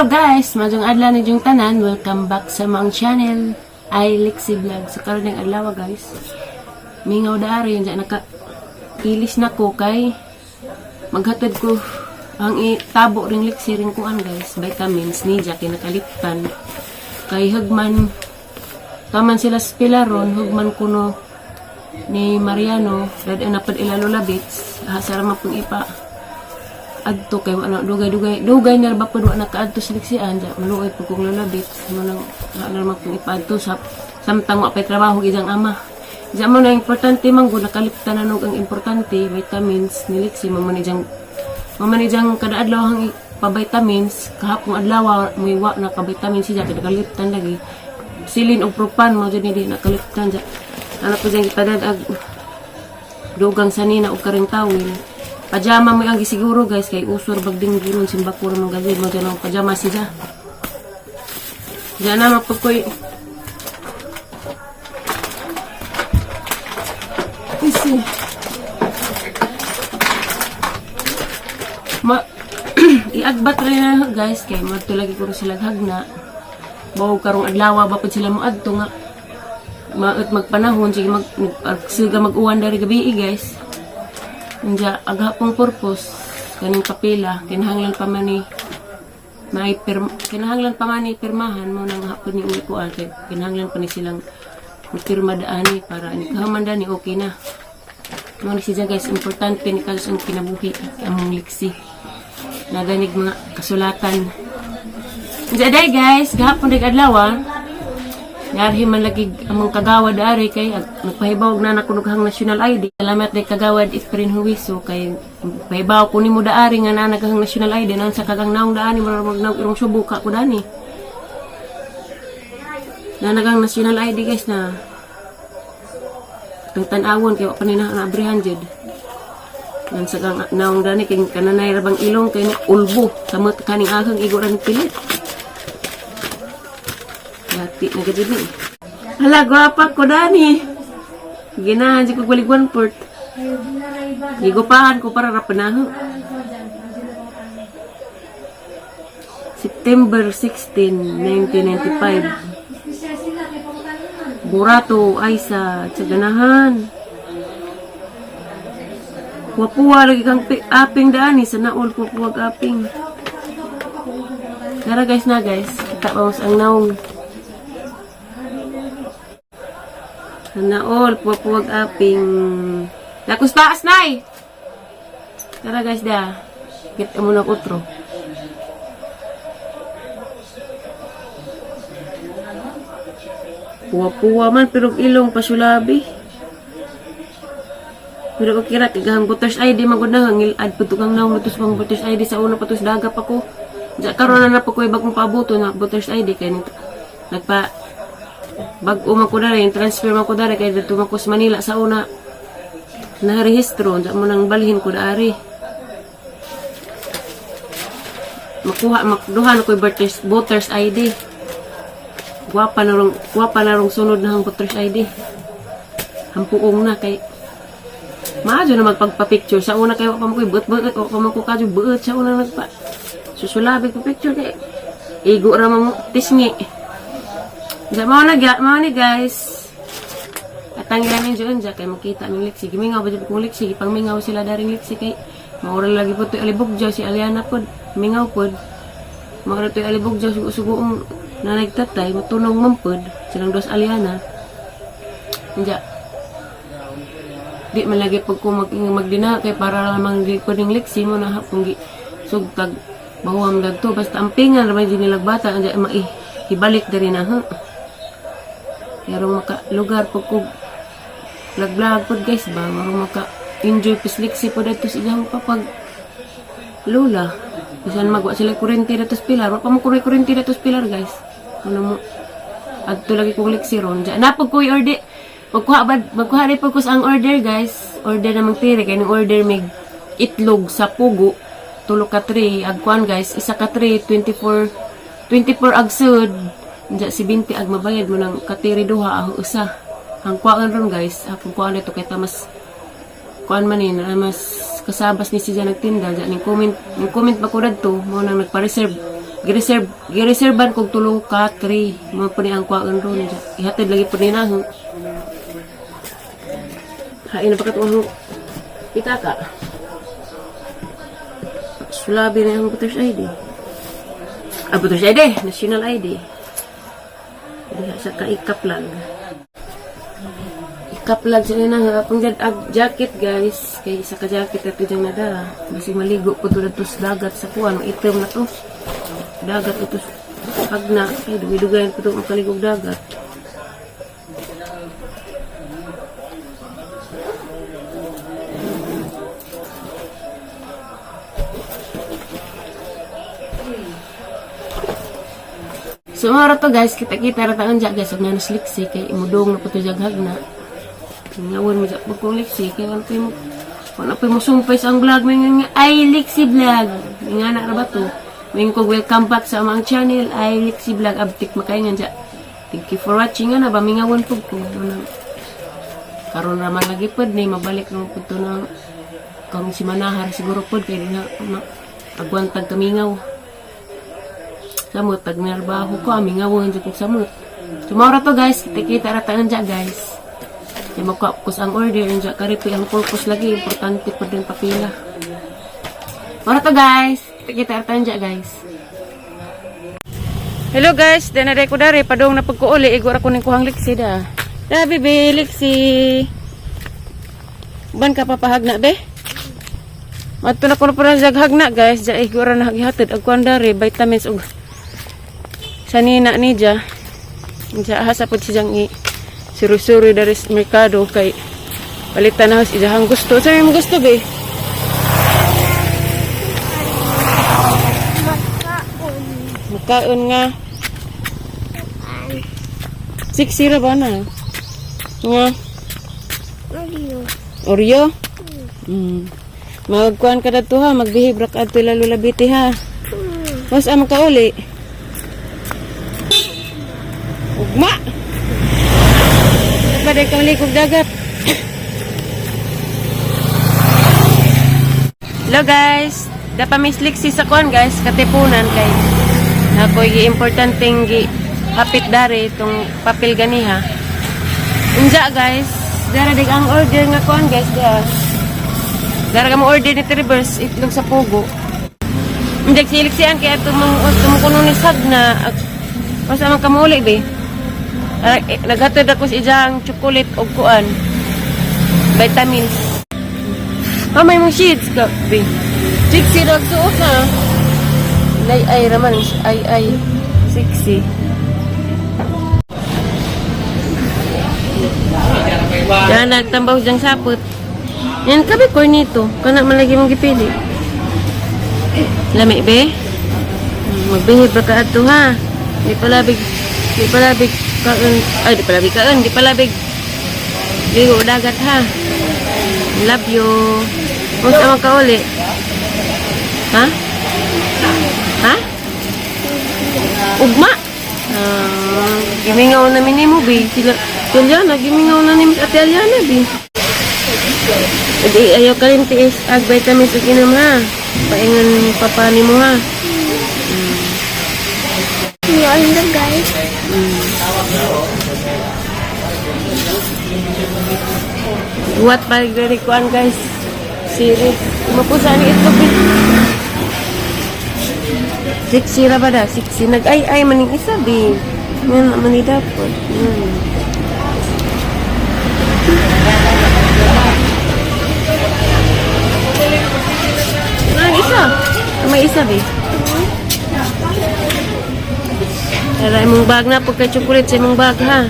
Hello guys, maayong adlaw ninyong tanan. Welcome back sa among channel, ay Lexi Vlog. So karon ng adlaw, guys, mingaw daari diyan, naka ilis na ko kay maghatod ko ang itabo ring Lexi ring kuan, guys, vitamins ni Jack nakaliptan. Kay hugman taman sila sa pilaron, hugman kuno ni Mariano, dad na pad ila Lola Bits, ha sara man pong ipa adto kay wala dugay dugay dugay na ba pud wa nakaadto sa liksian ja, maluoy pud kong Lola Bits mo nang wala na naman pong ipaadto sa samtang wa pay trabaho ijang ama. Diya mo na importante man gud nakaliptan na ang importante vitamins ni Lexi, mama ni jang mama ni jang kada adlaw ang pa-vitamins. Kahapong adlaw muiwa na ka vitamins siya kay nakaliptan lagi silin og propan mo jud ni di nakaliptan ja. Ano po diyang ipadad ag dugang sanina og karing tawil. Pajama mo ang gisiguro, guys, kay usor bagding giron simbako ra man gabi mo dyan ang pajama siya. Diyan na mapagkoy. Isi. Ma iagbat rin na, guys, kay madto lagi ko sila hagna. Bawo karong adlaw ba pud sila mo adto nga maot magpanahon, sige mag siga mag-uwan dari gabi, guys. Unya agapong purpose kaning papela kinahanglan pa man ni may pirma, kinahanglan pa man ni pirmahan mo nang hapon ni uli ko kay kinahanglan pa ni silang pirma daani para ni kahaman dani okay na. Mo ni siya, guys, importante ni kalos ang kinabuhi among liksi naganig mga kasulatan. Diya day, guys, gahapon day adlaw. Yarhi man lagi among kagawad ari kay nagpahibaw na nako hang national ID. Salamat day Kagawad Ifrin Huwiso kay pahibaw ko nimo daari nga naa naghang national ID nan sa kagang naong daani mura mag naong irong subo ka ko dani. Na nagang national ID, guys, na. Itong tan-awon kay wa pa ni na naabrihan jud. Nan sa kang naong dani kay kananay ra bang ilong kay ni ulbo samot kaning aghang igo ra ni pilit. Yati na gud ni. Hala, gwapa ko dani. Ginahan si ko balig one port. Gigupahan ko para ra panaho. September 16, 1995. Burato ay sa ganahan. Wapuwa lagi kang aping dani sa naol ko puwag aping. Tara guys na guys, kita ba ang naong. Naol, puwag aping. Lakos taas, nay! Tara guys da. Get mo na otro. Puwa-puwa man, pero ilong pasulabi. Pero okay ra, tigahang voters ID, magod na, ngilad po kang naong lutos pang voters ID sa una patos dagap ako. Diya, karon na na po ko bagong paabuto na voters ID kay nagpa bag-o man ko dara, yung transfer man ko dara kay dito man ko sa Manila sa una narehistro, diya mo nang balhin ko dari. Makuha, makduha na ko yung voters ID. Gwapa na rong sunod na ang voters ID. Hampuong na kay maadyo na magpagpa-picture. Sa una kay wa pa man ko buot buot, wa pa man ko kadyo buot sa una nagpa susulabi ko picture kay igo ra man mo tisngi. Diya mao na mao ni, guys. At ang ramin dyan dya kay makita ng liksi. Gimingaw ba dyan kung liksi, pangmingaw sila daring liksi kay maura lagi po to'y alibog dyan, si Aliana pod, mingaw pod. Maura to'y alibog dyan, sugo-sugoong na nagtatay, matunog man pod, silang dos Aliana. Diya, di man lagi pag ko magdina kay para lamang di ko ning liksi mo na hapong gi sugtag bahuam dagto basta ampingan ra man di nilag bata anja mai ibalik diri na ha. Pero maka lugar pag ko vlog pod, guys, ba marong maka enjoy pisliksi pod adto sa iyang papag lola. Bisan magwa sila kuryente dato sa pilar, wa pa mo kuryente dato sa pilar, guys. Ano mo adto lagi kong liksi ron. Diya na pag ko order, magkuha ba, magkuha rin pag ko sa ang order, guys. Order namang tire kay ning order mig itlog sa pugo tulo ka tray ag kuan, guys, isa ka tray 24 24 ag sud. Diya si 20 ag mabayad mo ng katiri duha ang usa. Ang kuan ron, guys, akong kuan ito kay mas kuan man ni na mas kasabas ni siya nagtinda diya ning comment ba ko dadto mo nang nagpa-reserve. Gireserve gireserban kog tulo ka tray. Mo po ni ang kwaon ron. Ihatid lagi po ni na. Hain na pa katong pitaka. Sulabi na ang voters ID. Ah, voters ID, national ID. Diha sa ka ikaplag. Ikaplag sa nina pang ag jacket, guys, kay isa ka jacket ato diyang nada. Basig maligo po tulad to sa dagat sa kuan, itim na to. Dagat ito hagna kay dugay-dugayan po to makaligog dagat. So mara to, guys, kita-kita ra taon guys, ug nanas liksi kay imudong na po to jaghag na. Ngawon mo pag kong liksi kay wala pa mo sumpay sa ang vlog may nga ay Lixi Vlog. Nga na ra ba to? May ko welcome back sa amang channel ay Lixi Vlog abtik makaingan ja. Thank you for watching nga na ba mingawon pug ko. Ano, karon ra man lagi pod ni mabalik no pud to na kang si Manahar siguro pod kay di na agwantag kamingaw. Samot pag narbaho ko amingawon jud kog samot. Tomorrow to, guys, kita-kita ra taon dya, guys. Kaya magkuha ko sa ang order dya kari po ang purpose lagi importante po din papila. Mora to, guys, kita-kita ra taon dya, guys. Hello guys, dana ko dari padung na pagkuuli igo ra ko ning kuhang liksi da. Da bibi liksi. Ban ka papahag na be? Madto na ko na parang jaghag na, guys. Diya igo ra na gihatid ag kuan dari vitamins ug sanina ni ja. Diya hasa pud si jang i suri-suri dari sa merkado kay palitan na sa iyahang gusto. Sa imong gusto be? Makaon nga. Sexy ra ba na? Nga. Oreo. Oreo? Magkuan ka dadto ha, magbihib ra ka adto lalo labiti ha. Mas ama ka uli. Ugma. Pwede ka malikog dagat. Hello guys, dapa mi liksi sa kuan, guys, Katipunan kay ako'y gi-importanteng gi hapit dari itong papel ganiha. Unja guys, dara dig ang order nga kuan, guys, da. Dara ka mo order ni Reverse itlog sa pugo. Unja siliksian kay ato mong tumukuno ni sag na masa man kamuli be. Ah, eh, naghatod ako sa ijang chocolate og kuan. Vitamins. Ah, may mong sheets ka, be. Sexy dog suot na. Ay, ay, raman. Ay, ay. Sexy. Yan, nagtambaw diyang sapot. Yan, kabi cornito. Kana man lagi mong gipili. Lami, be? Magbihib ba ka adto, ha? Di palabig kaon. Ay, di palabig kaon. Di palabig. Ligo dagat, ha? Love you. Kung man ka uli? Ha? Ha? Ugma? Ah, gimingaw na minimo, be. Sila, si Aliana, gimingaw na ni Miss Ate Aliana, be. Di, ayaw ka rin tiis ag vitamins ug inom, ha. Paingon papa ni mo, ha. See you on the guys. Buhat pa gari kuan, guys. Siri. Mapusa ni ito, be. Sexy ra ba da? Sexy. Nag-ay-ay maning isa, be. Yan naman ni dapat. Yan. Ano isa? May isa, be. Tara, imong bag na pagka chocolate sa imong bag, ha.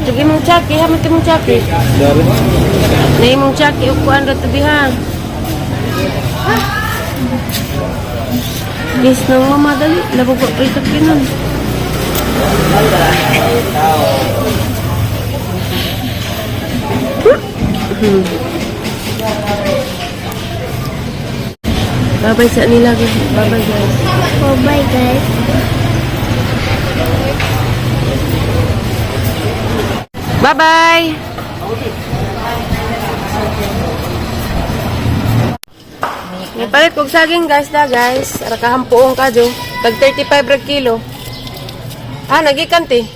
Tug imong chaki, ha, may imong chaki. Na imong chaki, upuan ra tabi, ha. Kiss ng mama, dali. Labog pa pa isakinan. Bye-bye sa nila, guys. Bye-bye, guys. Bye guys. Bye-bye! Nipalit kog saging, guys, da guys. Ara kahampuong ka jo. Tag 35 rag kilo. Ah, nagikan te.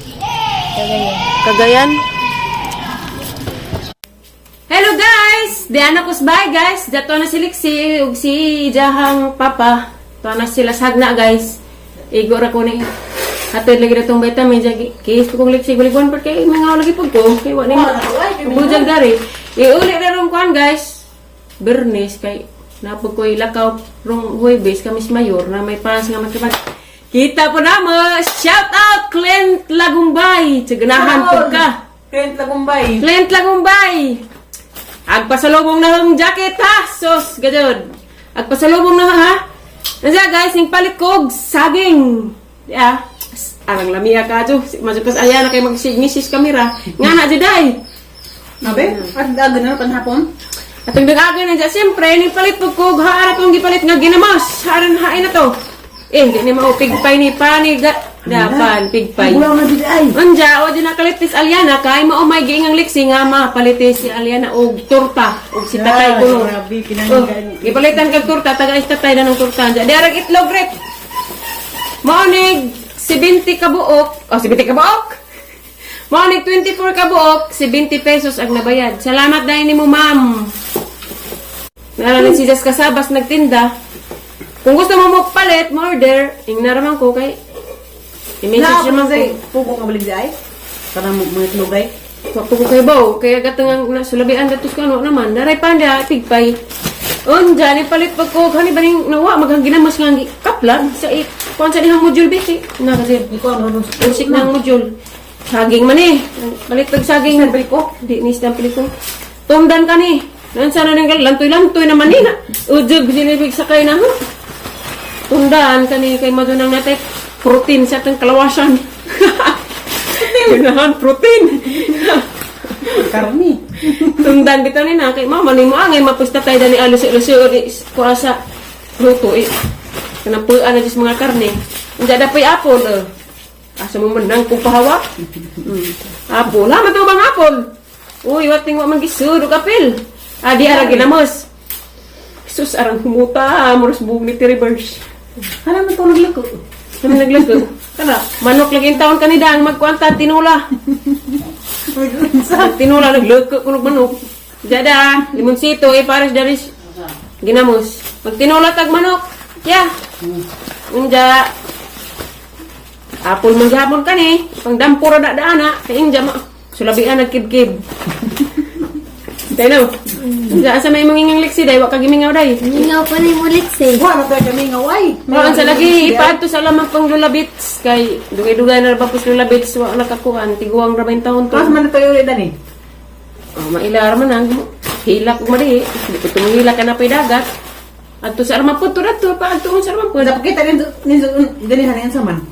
Kagayan. Cagayan. Hello guys! Diana Kusbay guys. Dato na si Lixie ug si Jahang Papa. To na sila sagna guys. Igo ra ko ni hatod lagi na tong vitamin jagi. Kis ko kong Lixie guligwan per kay mga lagi pud ko. Kay wa ni bujag dari. Iuli na rong kuan guys. Bernes kay napag ko ilakaw rong Huwebes kami sa mayor na may pans nga makipag kita po na mo. Shout out Clint Lagumbay. Tsiganahan pud ka. Clint Lagumbay. Clint Lagumbay. Agpasalubong na ang jacket ha. Sos, gadod. Agpasalubong na ha. Nandiyan guys, ning palit ko og saging. Yeah. Arang lamia ka jo. Majukas aya na kay magsignisis kamera. Nga na juday. Nabe? At dagan na panhapon. Atong dagagan na dyan, siyempre, ning palit po ko, haara pong gipalit nga ginamos. Haran hain na to. Eh, di ni mao pigpay ni pani ga dapan pigpay. Wala na dili ay. Unja, o di nakalitis Aliana kay mao may giingang liksi nga mapalitis si Aliana og torta og si tatay kuno. Grabe, Oh, kinahanglan. gipalitan kag torta taga is tatay na ng torta. Unja, di arag itlog rep. Mao nig 70 ka buok, oh 70 ka buok. Mao nig 24 ka buok, 70 pesos ang nabayad. Salamat dahil nimo, ma'am. Naralan si Jess Kasabas nagtinda. Kung gusto mo magpalit, mo-order, ingna raman ko kay i-message naman ko. Pugo nga balik di ay. Kanang mga itlogay. Waktu ko kay Bow, kaya gatong ang nasulabian datos ko ano naman, daray panda, pigpay. Unja, ni palit pag ko, hani ba ning nawa, maghang ginamas nga ang kaplag, sa i, kuan sa dihang module bisi. Na kasi, Ikaw ang ano. usik na ang module. Saging man eh. Palit pag saging. Pili ko. Di ni pili ko. Tumdan ka ni. Nan sana ning lantoy-lantoy naman ni na. Ujog sinibig sakay na ha. Tundan ka ni kay madunang natay protein sa atong kalawasan. Ganahan protein. Karni. Tundan bitaw ni na kay mama ni mo angay mapusta tayo dani alusi-lusi ori kuha sa luto eh. Kanang puan na diyos mga karne. Unja dapoy apple eh. Asa mo man nang kung pahawa? Apple. Ha, mataw bang apple? Uy, wating wa man gisud og apel. Adi ara ginamos. Sus arang humuta, muros buhok ni reverse. Hala man tulog lako. Kami naglago. Kana, manok lagi taon kanida ang magkuanta tinula. Tinula nagloko kunog manok. Jada, limonsito eh pares daris ginamos. Magtinula tag manok. Ya. Unja. Apol man gihapon kani, pangdampura na daana, kay inja ma. Sulabian nagkibkib. Dahil unja asa may mangingang liksi day, wa ka gimingaw day. Mingaw pa ni mulit eh. Wa na tayo kami nga way. Mao sa lagi ipaadto sa lamang pang Lola Beats kay dugay-dugay na ra pa pus Lola Beats wa nakakuan tiguang ra ba yung taon to. Tapos man na tayo ulit dani. Oh, mailar man ang hilak ug mali. Di ko tumihila ka na pa'y dagat. Adto sa armapod to radto pa adto sa armapod. Dapat kita nin nin dani hanin sa man.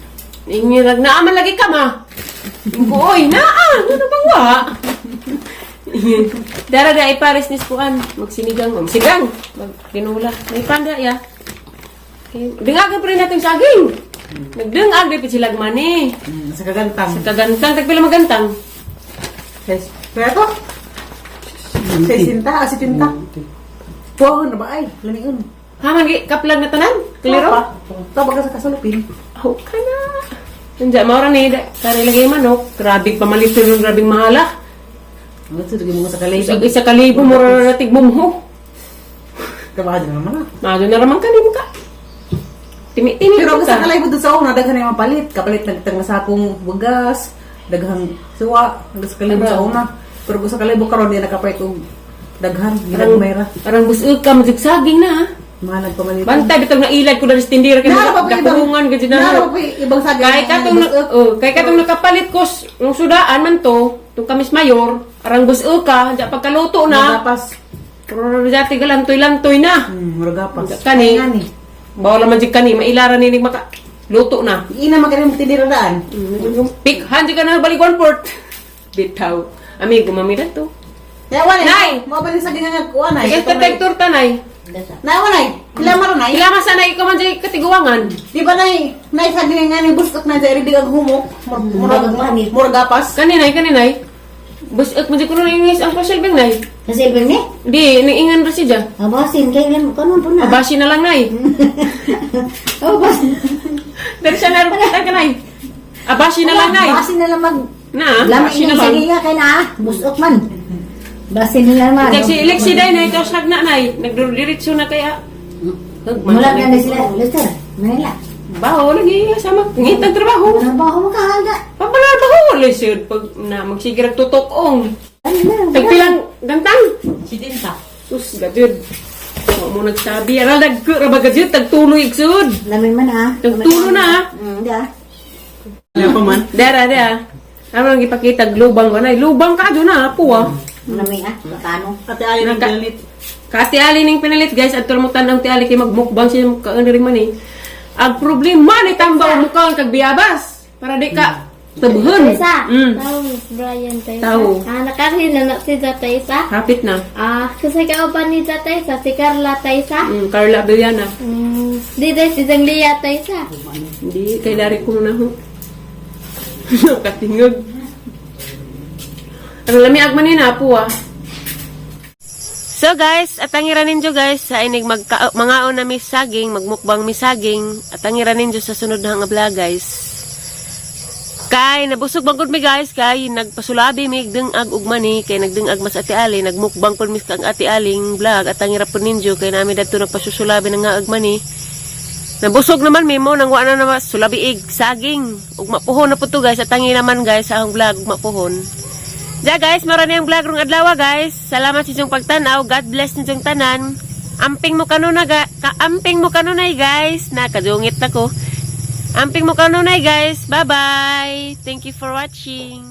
Ingirag naa man lagi ka ma. Oy, naa, ano bang wa? Dara da ipares ni kuan, magsinigang, magsigang, magtinula. May panda ya. Okay. Dingagan pa rin natin saging. Nagdungag di pa sila mani. Sa kagantang. Sa kagantang, tagpila magantang. Ses. Kaya to? Sesinta, ah, sitinta. Puwahon na ba ay? Lamiun. Ha, man, kaplag na tanan? Klaro? Tabag ka sa kasalupin. Oh, ka na. Nandiyan, maura ni, kare lagi manok. Grabe pamalito yung grabing mahala. Ano sa mo sa kalay? Isa, 1,000, mura na tigmumho. Kabahan na naman ah. Mado na raman ka, di mo ka. Timi-timi Pero ka. sa kalay mo doon sa una, daghan na yung mapalit. Kapalit nagtang sakong bugas, daghang suwa, hanggang sa kalay mo sa una. Pero kung sa kalay mo karon di nakapalit og daghan, ginagmay ra. Parang busog ka, magigsaging na. Ah. Mahal ang pamalit. Bantay, bitag na ilad ko na sa tindira. Kaya Nara pa po ibang dakungan ka dyan Nara na. pa po ibang saging. Kay katong, oh, kay katong nakapalit ko, nung sudaan man to, itong kamis mayor, arang busog ka, diyan pagkaluto na, Muragapas. pero dati ka lantoy-lantoy na. Muragapas. Kani. Ngani. Bawal naman dyan kani, mailara ninig maka, luto na. Ina man kani tindira daan. Pikhan dyan ka na balik one port. Bitaw. Amigo, mami na to. Ya wala. Nay! Mo ba ni saging nga kuan ay? Sige, tatag torta, nay. Nay wala. Pila man nay? Ilama sana ikaw man dyan katiguangan. Di ba nay nay saging nga ni busok na sa iridig ang humok. Murag muragapas. Kaninay, kaninay. Busok mo dyan ko na ingis ang pasilbing, nay. Kasi ibig ni? Di, niingan ra siya. Abasin kay lan kanon po na. Abasi na lang, nay. Oh, basin. Pero siya na rin ka, nay. Abasi na lang, nay. Basi na lang mag Na, Lami basi na na lang. sige nga kay na ah. Busok man. Basi na lang man. Kay si Lexi day nay tapos nagna nay, nagdiretso na kaya. Mula na na sila. Lester, Manila. Baho lagi sama ngitag trabaho. Trabaho mo ka halda. Pabala baho lisod pag na magsigirag tutokong. Ano na? Tagpilang gantang. Sidinta. Sus gajud. Wa mo nagsabi aral dagko ra ba gajud tagtuloy igsud. Lamin man ah. Tagtulo na ah. Da. Wala pa man. Dara dara. Ano lang ipakita lubang ka na. Lubang ka doon na po ah. Lamin ah. Bakano. Ate Ali ng galit. Ka Ate Ali ning pinalit guys, adto mo tan-aw Ate Ali kay magmukbang siya kaon rin man eh. Ang problema ni tambaw mukaon kag biyabas para di ka tabhon. Taysa. Tao, Miss Brian Taysa. Tao. Ah, nakarin na na si Taysa. Hapit na. Ah, kasi kauban ni Taysa, si Carla Taysa. Carla Abellana. Di dahil si Zanglia Taysa. Hindi, kay Larry ko na ho. Katingog. Ang lami agman ni na po ah. So guys, at ang ninyo guys, sa inig magka, mangaon na mi saging, magmukbang mi saging, at ang ninyo sa sunod na nga vlog guys. Kay nabusog bang gud mi guys, kay nagpasulabi mi dengag ug mani, kay nagdengag mas Ate Ali, nagmukbang pud mi kang Ate Aling vlog, at ang pud ninyo kay nami dadto nagpasusulabi ng ngaag mani. Nabusog naman mi mo nang wa na naman sulabi ig saging. Ug mapuhon na pud to guys, at tangi naman guys sa akong vlog ug mapuhon. Ja guys, mara ni ang vlog rong adlaw guys. Salamat sa inyong pagtan-aw. God bless ninyong tanan. Amping mo kanunay ga, kaamping mo kanunay guys. Na kadungit na ko. Amping mo kanunay guys. Bye-bye. Thank you for watching.